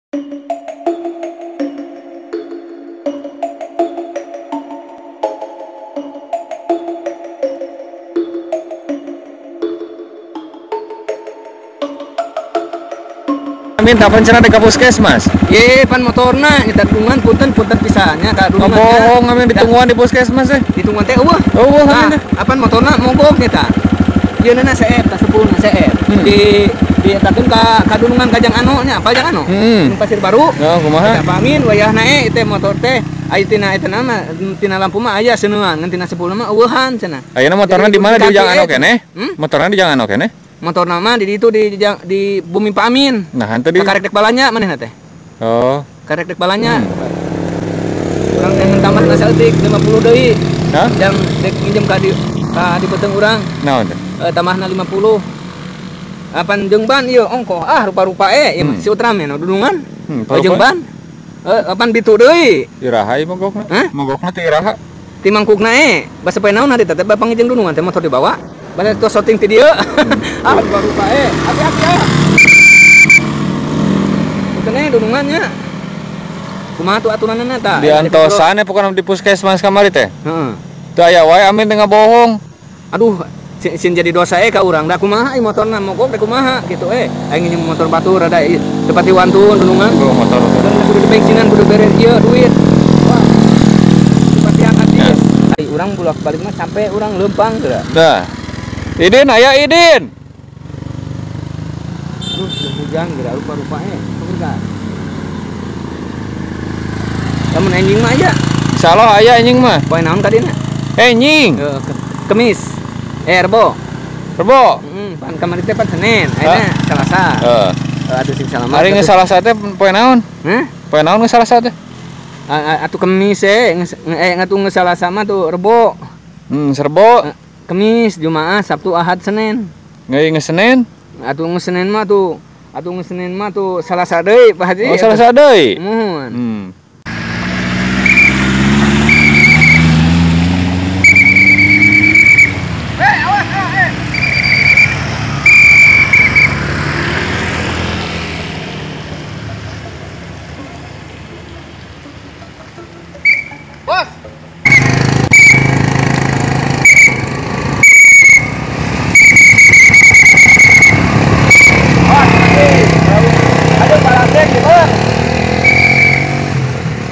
Minta cenah di puskesmas. Ye, pan motorna nyata dungan punten punten pisannya ka dungan. Bohong amin ditungguan di puskesmas eh. Ditungguan teh eueuh. Eueuh amin. Apan motorna mogok nyata. Ieu na CF tah 10 na CF. Di etakeun ka kadunungan ka Jang Ano nya, apa Jang Ano? Pasir Baru. Oh, kumaha? Eta pamin wayahna e teh motor teh aya tina eta mah tina lampu mah aya seuneungan ngan tina 10 mah eueuhan cenah. Ayeuna motorna di mana di Jang Ano keneh? Motorna di Jang Ano keneh? Motor nama di itu di Bumi Pak Amin. Nah, hantu di karek dek balanya manehna teh. Oh, karek dek balanya. Urang teh tambah na saeutik 50 deui. Hah? Jang dek minjem ka di beuteung urang. Naon teh? Tambahna 50. Apan jeung ban ieu ongkoh ah rupa-rupa e ieu si Ultraman dudungan. Jeung ban. Apan bitu deui. Iraha ieu mogokna? Mogokna teh iraha? Ti mangkukna e. Basa poe naon hari teh bapang jeung dudungan teh motor dibawa. Banyak tuh shooting ti dieu. Ah rupa-rupa e. Hati-hati ya. Kene dunungannya. Kumaha tuh aturanna tah? Di antosan pokona di puskesmas kamari teh. Heeh. Teu aya wae amin teh ngabohong. Aduh, sin jadi dosa e ka urang. Da kumaha ieu motorna mogok da kumaha gitu e. Aing nginjem motor batur rada tepati wantun dunungan. Oh, motor. Kudu di bensinan kudu bere ieu duit. Wah. Tepati hati. Ai urang bolak-balik mah sampai urang leumpang geura. Dah. Idin, aya Idin. Aduh, hujan geura rupa-rupa e. Pemirsa. Lamun enjing mah aya. Insyaallah aya enjing mah. Poe naon ka dina? Enjing. Kemis. Rebo. Rebo. Heeh, pan kamari teh pan Senin, ayeuna Selasa. Heeh. Aduh sing salamat. Ari geus Salasa teh poe naon? Hah? Poe naon geus Salasa teh? Atuh Kemis e, ngatuh geus Salasa mah tuh Rebo. Rebo. Kemis, Jumaah, Sabtu, Ahad, Senin. Nggak Senin? Atuh geus Senin mah tuh, atuh geus Senin mah tuh Salasa deui, Pak Haji. Oh, Salasa deui. Muhun. Hei, awas, eh. Bos. Aduh, palasek gitu.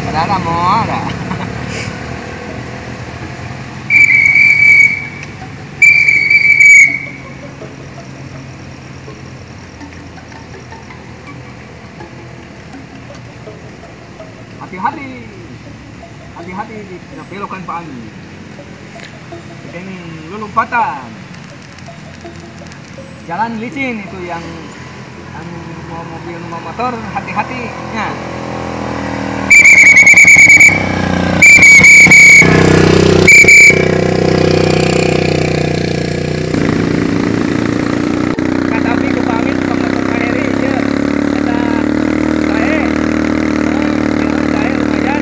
Padahal mau ada. Hati-hati. Hati-hati di belokan Pak Amin. Ini lulumpatan. Jalan licin itu yang mau mobil mau motor hati-hati ya. Katapi ke Pak Amin tukang motor Pak Heri ya. Kata saya saya lumayan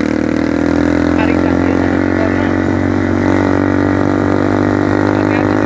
tarik kaki motornya. Hati-hati.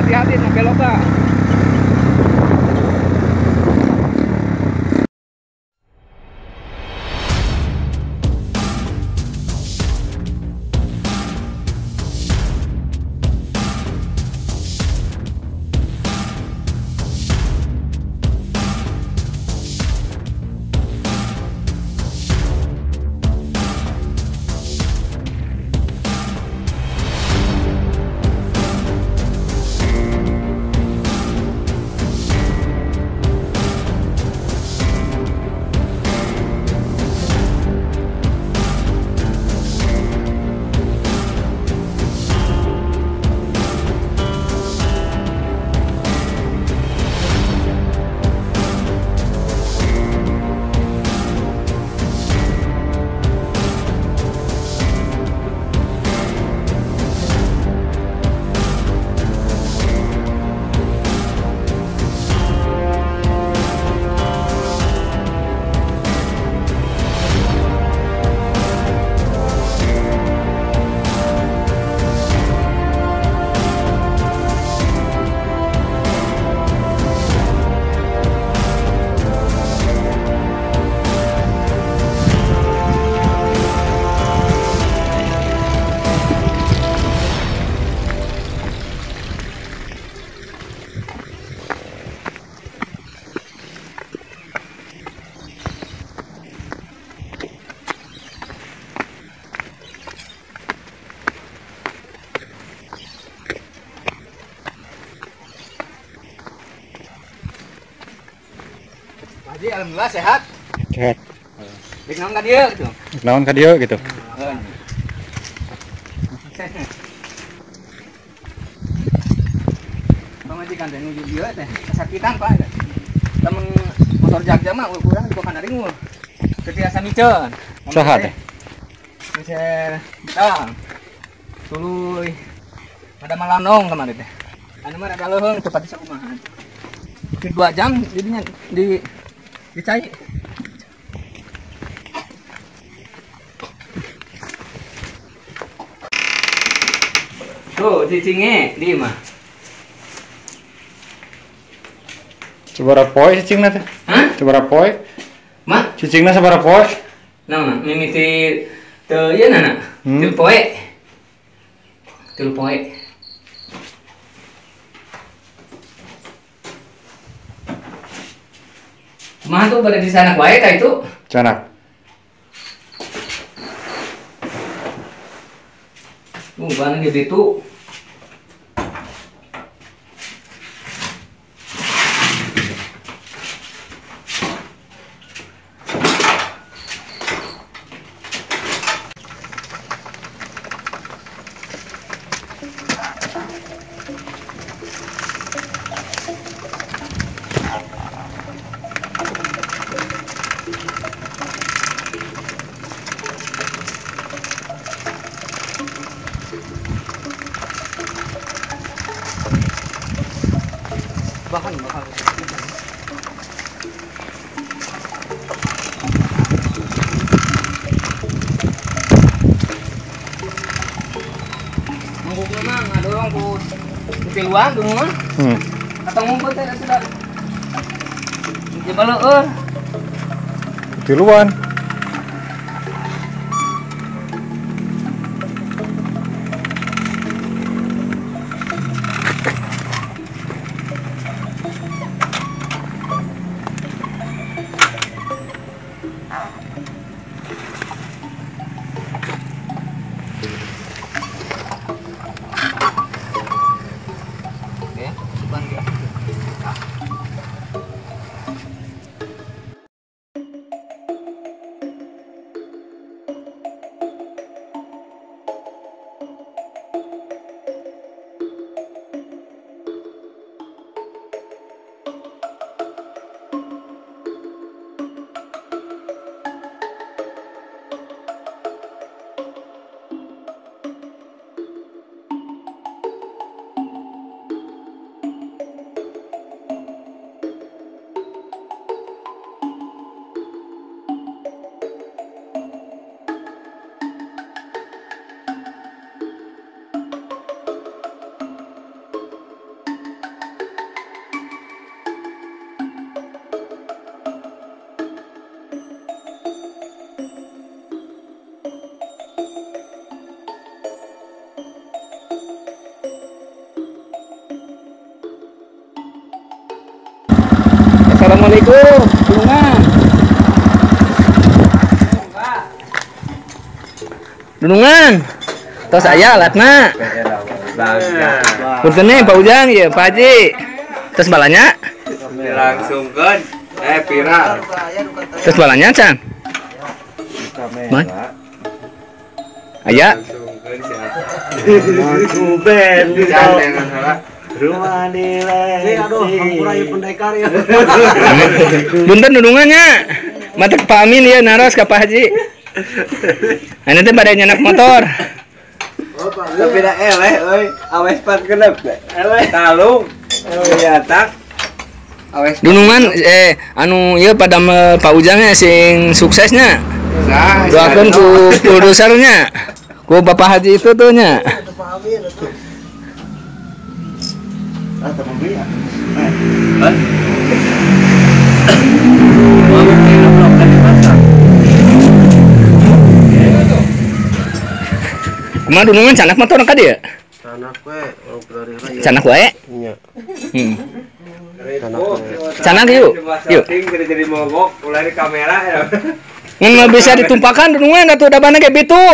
Hati-hati nak belok ka. Haji alhamdulillah sehat. Sehat. Dek naon ka dieu gitu. Naon ka dieu gitu. Pamajikan teh nuju dieu teh kesakitan Pak. Lamun motor jagja mah urang di kana ringu. Teu tiasa miceun. Saha teh? Miceun. Tah. Tuluy. Ada malanong kemarin teh. Anu mah rada leuheung teu pati sakumaha. 2 jam jadinya di dicai. Tuh cicingnya di mah. Sabaraha poe cicingna teh? Hah? Sabaraha poe? Mah? Cicingna sabaraha poe? Naon, mimiti teu ieu na. Tilu poe. Tilu poe. Kumaha tuh pada di sana wae ka itu? Sana. Ban di situ. Bahan. Mangkukna mah ngadorong ku tiluan dulu mah. Atau ngumpul teh sudah. Coba leueur. Tiluan. Assalamualaikum. Dunungan. Dunungan. Tos aya alatna. Punten Pak Ujang ya, Pak Haji. Tos balanya? Langsungkeun. Viral. Tos balanya can? Man. Aya. Rumah di aduh, hampura ieu pendekar ya. Punten dunungannya. Matak Pak Amin ya naros ka Pak Haji. Anu teh bade nyenak motor. Tapi da eleh euy, awes pat genep. Eleh talung. Ya tak. Awes. Dunungan anu ieu pada Pak Ujangnya sing suksesnya. Doakeun ku produsernya. Ku Bapak Haji itu tuh nya. Kumaha dunungan canak motor ka dieu? Canak we, canak wae? Nya. Canak yuk. Yuk. Jadi mogok ulah di kamera ya. Ngan bisa ditumpakan dunungan atuh da bana ge bitu.